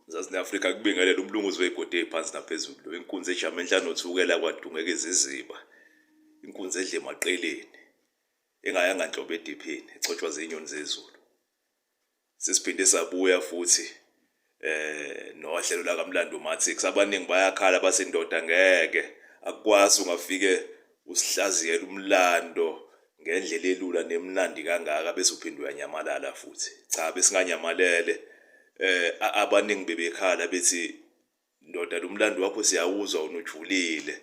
Mzansi ne-Afrika kubingelela umlunguzi wey'godi ey'phansi naphezulu lo inkunzi ejama enhlane othukela kwadungeka iziziba inkunzi edla emaqeleni engayanga nhlobo ediphini echotshwa zinyoni zezulu. Sesiphinde sabuya futhi nohlelo lakaMlando Matrix. Abaningi bayakhala bathi ndoda ngeke akukwazi ungafike usihlaziyele umlando ngendlela elula nemnandi kangaka bese uphinde uyanyamalala futhi. Cha, besinganyamalele. Abaningi bebekhala bethi ndoda lo mlando wakho siyawuzwa unujulile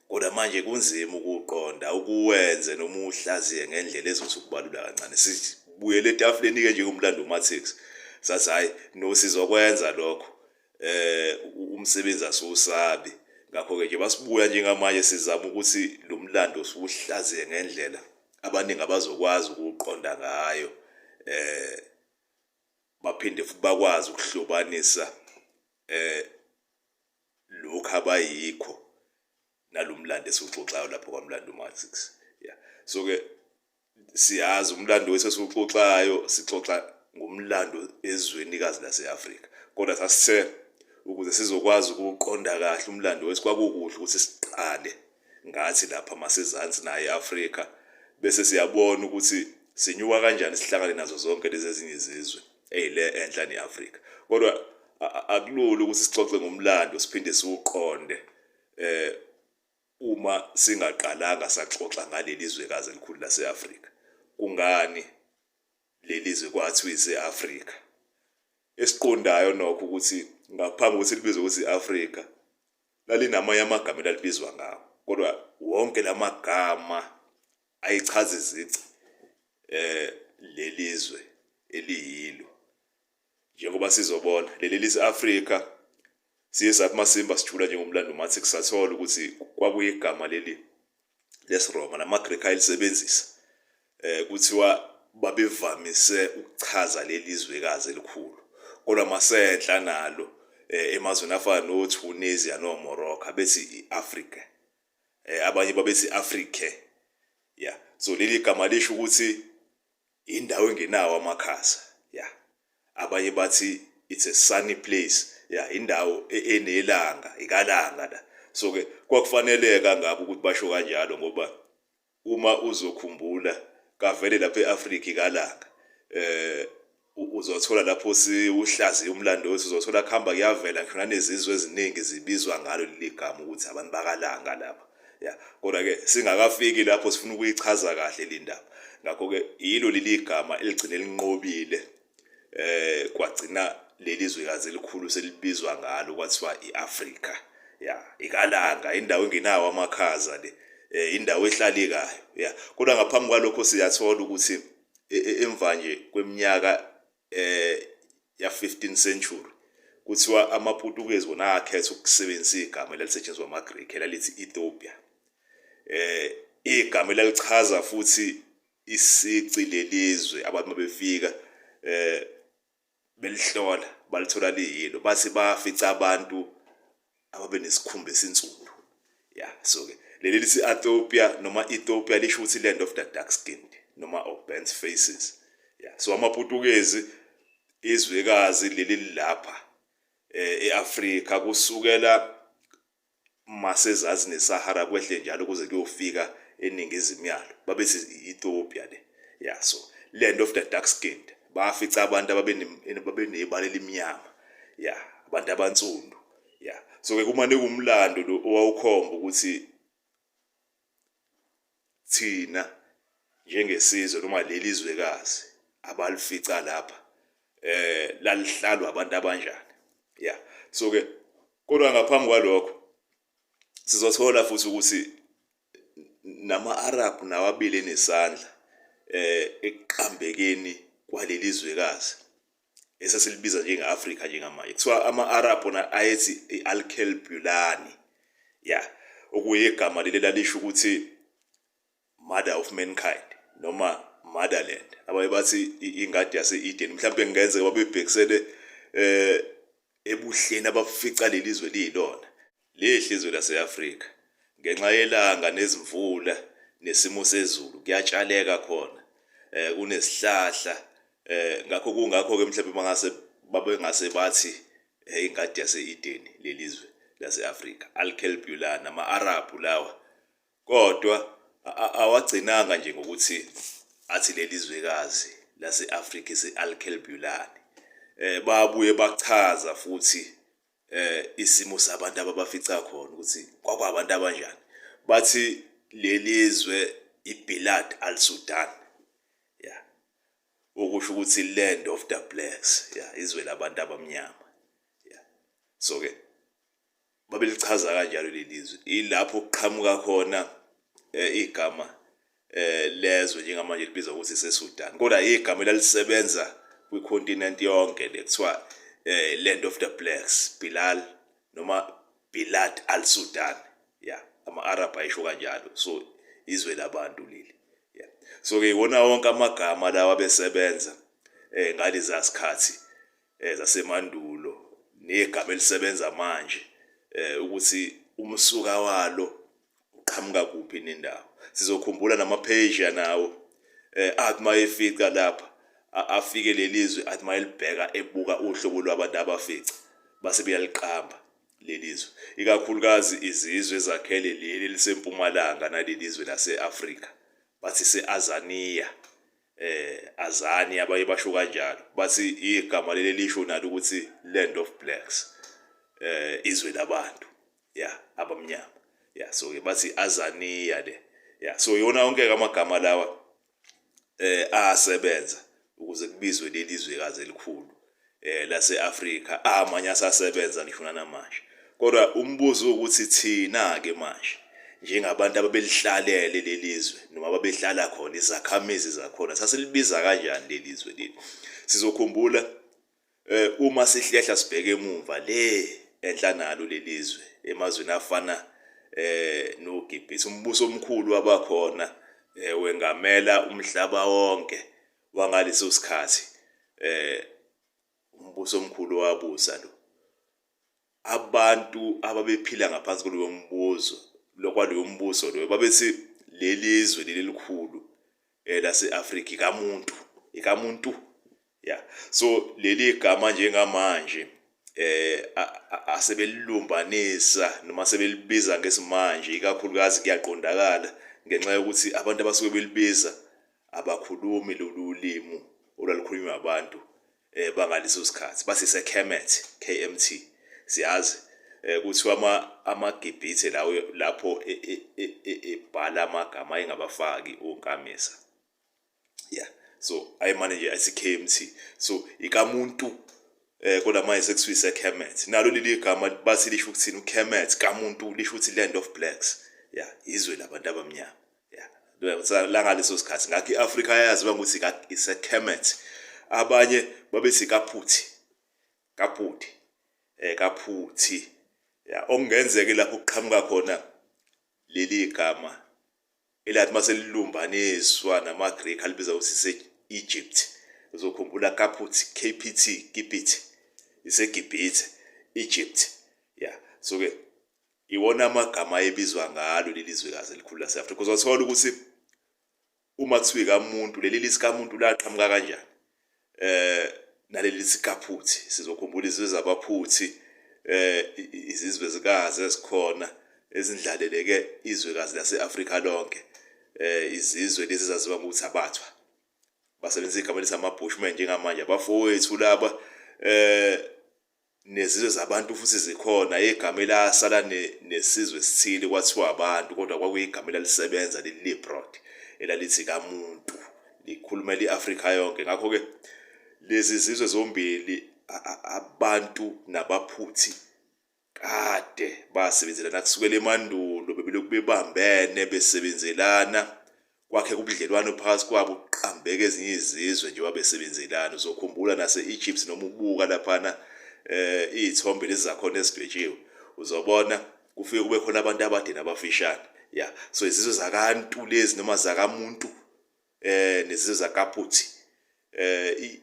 kodwa manje kunzima ukuwuqonda ukuwenze noma uwuhlaziye ngendlela ezothi ukubalula kancane. Sibuyele etafuleni-ke njengomlando uMatrix, sathi hhayi no sizokwenza lokho, umsebenzi asiwusabi. Ngakho-ke nje basibuya njengamanje sizama ukuthi lo mlando siwuhlaziye ngendlela abaningi abazokwazi ukuwuqonda ngayo, baphinde futhi bakwazi ukuhlobanisa lokhu abayikho nalomlando esiwuxoxayo lapho kwaMlando Matrix. Yeah, so ke siyazi umlando wethu esiwuxoxayo, sixoxa ngomlando ezwenikazi lase-Afrika, kodwa sasithe ukuze sizokwazi ukuwuqonda kahle umlando wethu kwakukuhle ukuthi siqale ngathi lapha masezansi naye e-Afrika, bese siyabona ukuthi sinyuka kanjani sihlangane nazo zonke lezi ezinye izizwe eyile enhla ne-Afrika. Kodwa akulula ukuthi sixoxe ngomlando siphinde siwuqonde uma singaqalanga saxoxa ngaleli zwekazi elikhulu lase-Afrika. Kungani leli zwe kwathiwa ise-Afrika? Esiqondayo nokho ukuthi ngaphambi kokuthi libizwe ukuthi i-Afrika lalinamanye amagama elalibizwa ngawo, kodwa wonke lamagama ayichaza izici lelizwe eliyilo. Njengoba sizobona leli lise-Afrika, siye sathi masimba sijula njengomlando mathi sathola ukuthi kwakuyigama leli lesiRoma namaGreki ayelisebenzisa. Kuthiwa babevamise ukuchaza leli zwekazi elikhulu, kodwa masenhla nalo emazweni afana noTunisia noMorocco bethi i-Afrika, abanye babethi Afrike. Yeah, so leli gama lisho ukuthi indawo engenawo amakhaza. Yeah, abanye bathi it's a sunny place. Yeah, indawo enelanga, ikalanga la. So ke kwakufaneleka ngabe ukuthi basho kanjalo, ngoba uma uzokhumbula kavele lapha e-Afrika ikalanga, uzothola lapho siwuhlaziya umlando wethu, uzothola kuhamba kuyavela ngisho nanezizwe eziningi zibizwa ngalo leli gama ukuthi abantu bakalanga lapha. Ya, kodwa-ke singakafiki lapho sifuna ukuyichaza kahle le ndaba. Ngakho-ke yilo leli gama eligcine linqobile, kwagcina leli zwekazi elikhulu selibizwa ngalo kwathiwa i-Afrika. Ya, ikalanga, indawo engenawo amakhaza le, indawo ehlalekayo. Ya, kodwa ngaphambi kwalokho siyathola ukuthi emva nje kweminyaka ya 15th century kuthiwa amaPutukezi wona akhetha ukusebenzisa igama elalisetshenziswa amaGreki elalithi Ethiopia. Igama elalichaza futhi isici lelizwe abantu mabefika belihlola balithola liyilo, bathi bafica abantu ababe nesikhumba esinsundu. Yeah, so ke leli lithi Ethiopia noma Ethiopia lisho ukuthi land of the dark skinned noma of burnt faces. Yeah, so amaPutukezi izwekazi leli lilapha eAfrika kusukela masezazi neSahara kwehle njalo kuze kuyofika eningizimu yalo, babethi i-Ethiopia le. Yeah, so land of the dark skinned, bafica abantu ababenebala elimnyama. Yeah, abantu abansundu. Yeah, so ke kumane kumlando lo owawukhomba ukuthi thina njengesizwe noma leli zwekazi abalifica lapha lalihlalwa abantu abanjani. Yeah, so ke kodwa ngaphambi kwalokho sizothola futhi ukuthi nama-Arab nawo abile nesandla ekuqambekeni kwaleli zwekazi esesilibiza njenge-Afrika njengamanje. Kuthiwa ama-Arab wona ayethi i-Al-Kelbulani, yeah, okuyigama leli lalisho ukuthi mother of mankind noma motherland. Abaye bathi ingadi yase-Eden, mhlawumbe kungenzeka babebhekisele ebuhleni abafica leli zwe liyilona. Lihle izwe lase-Afrika ngenxa yelanga nezimvula nesimo sezulu, kuyatshaleka khona, kunesihlahla, ngakho kungakho-ke mhlawumbe bangase babengase bathi Ingadi yase-Edeni lelizwe lase-Afrika, Al-Kelbulana, ama-Arabhu lawa. Kodwa awagcinanga nje ngokuthi athi leli zwekazi lase-Afrika ise-Alkelbulane. Babuye bachaza futhi isimo sabantu ababafica khona ukuthi kwakwabantu abanjani. Bathi leli zwe iBilad al-Sudan. Yeah. Okusho ukuthi land of the blacks. Yeah, izwe labantu abamnyama. Yeah. So ke babelichaza kanjalo leli zwe. Ilapho kuqhamuka khona igama lezwe njengamanje libizwa ukuthi iseSudan. Kodwa igama elalisebenza kwicontinent yonke le kuthiwa land of the blacks, Bilal noma Bilad al-Sudan. Yeah, ama-Arab ayisho kanjalo. So izwe labantu leli. Yeah. So ke iwona wonke amagama lawa besebenza ngaleza sikhathi zasemandulo negama elisebenza manje ukuthi umsuka walo uqhamuka kuphi nendawo. Sizokhumbula namaPersia nawo athi mayefica lapha afike lelizwe, athi mayelibheka ebuka uhlobo lwabantu abafica base beyaliqamba lelizwe, ikakhulukazi izizwe ezakhele leli elisempumalanga nalelizwe lase-Afrika, bathi se-Azania, Azania, abaye basho kanjalo, bathi igama leli lisho nalo ukuthi land of blacks, izwe labantu ya abamnyama. Ya, so ke bathi Azania le. Ya, so yona yonke amagama lawa asebenza ukuze kubizwe leli zwekazi elikhulu lase-Afrika, amanye asasebenza ngisho namanje. Kodwa umbuzo ukuthi thina ke manje njengabantu ababelihlalele lelizwe noma ababehlala khona, izakhamizi zakhona, sasilibiza kanjani lelizwe leli? Sizokhumbula uma sihlehla sibheke emumva le enhla nalo lelizwe, emazweni afana noGibhithe, umbuso omkhulu wabakhona wengamela umhlaba wonke wangaleso sikhathi, umbuso omkhulu wabusa lo. Abantu ababephila ngaphansi kuloyo mbuso, lokwaloyo mbuso loyo, babethi leli zwe leli likhulu lase-Afrika ikamuntu, ikamuntu. Yeah, so leli gama njengamanje asebelilumbanisa noma sebelibiza ngesimanje, ikakhulukazi kuyaqondakala ngenxa yokuthi abantu abasuke belibiza abakhulumi lolu limi olwalukhulunywa abantu bangaleso sikhathi. Basise Kemet, KMT, siyazi kuthiwa amaGibhithe lawo lapho ebhala amagama ayengabafaki onkamisa. Yeah, so ayimane nje athi KMT, so ikamuntu. Kodwa manje sekuthiwa iseKemet. Nalo leli gama bathi lisho ukuthini? UKemet kamuntu lisho ukuthi land of blacks. Yeah, izwe labantu abamnyama. Yeah, la ngaleso sikhathi. Ngakho iAfrika yayaziwa ukuthi iseKemet. Abanye babethi Kaphuthi, Kaphuthi, Kaphuthi. Yeah, okungenzeka lapho kuqhamuka khona leli gama elathi maselilumbaniswa namaGreek alibiza ukuthi ise-Egypt. Uzokhumbula Kaput, KPT, Gibhithe, iseGibhithe, Egypt. Yeah, so ke iwona amagama ayebizwa ngalo leli zwekazi elikhulu lase-Afrika. Uzothola ukuthi uma kuthiwa ikamuntu, leli lithi kamuntu laqhamuka kanjani naleli lithi Kaphuthi. Sizokhumbula izizwe zabaphuthi, izizwe zikazi ezikhona ezindlaleleke izwekazi lase-Afrika lonke, izizwe lezi ezaziwa ngokuthi abathwa, basebenzisa igama elithi ama-Bushmen njengamanje, abafowethu laba. Nezizwe zabantu futhi zikhona, igama elasala nesizwe esithile kwathiwa abantu, kodwa kwakuyigama elalisebenza leli Librod elalithi kamuntu, likhulumela i-Afrika yonke. Ngakho-ke lezi zizwe zombili, abantu nabaphuthi, kade basebenzelana kusukela emandulo, bebelokhu bebambene besebenzelana, kwakhe ubudlelwano phakathi kwabo, kuqambeka ezinye izizwe njengoba besebenzelana. Uzokhumbula nase-Egypt, noma ubuka laphana iy'thombe lezi zakhona ezidwetshiwe, uzobona kufike kube khona abantu abade nabafishane. Ya, so izizwe zakantu lezi noma zakamuntu nezizwe zakaPhuthi,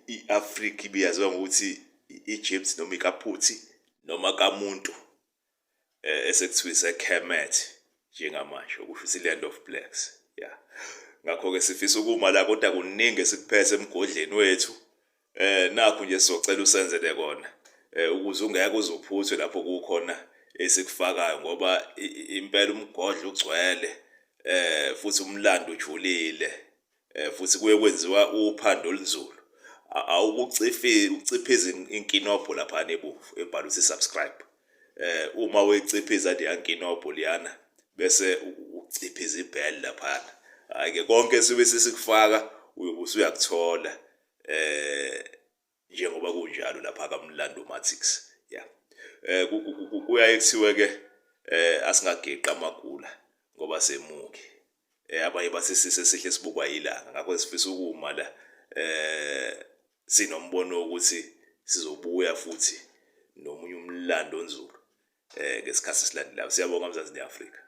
i-Afrika ibiyaziwa ngokuthi i-Egypt noma iKaphuthi noma kamuntu, esekuthiwa iseKemet njengamanje, okusho ukuthi land of blacks. Yeah, ngakho-ke sifisa ukuma la, kodwa kuningi esikuphethe emgodleni wethu. Nakhu nje sizocela usenzele kona. Ukuze ungeke uzuphuthwe lapho kukhona esikufakayo ngoba impela umgodla ugcwele futhi umlando ujulile futhi kuye kwenziwa uphando olunzulu. Awukucifi uciphiza inkinobho lapha ebomvu ebhalwe ukuthi subscribe. Uma weciphiza leya nkinobho liyana bese uciphiza ibell laphana. Hhayi-ke konke sibe sesikufaka uyobe usuyakuthola njengoba kunjalo lapha kaMlandomatics. Yeah. Kuyaye kuthiwe ke asingageqi amagula ngoba semuke. Abanye bathi isisi esihle sibukwa ilanga ngakho sifisa ukuma la sinombono wokuthi sizobuya futhi nomunye umlando onzulu ngesikhathi esilandelayo. Siyabonga Mzansi ne-Afrika.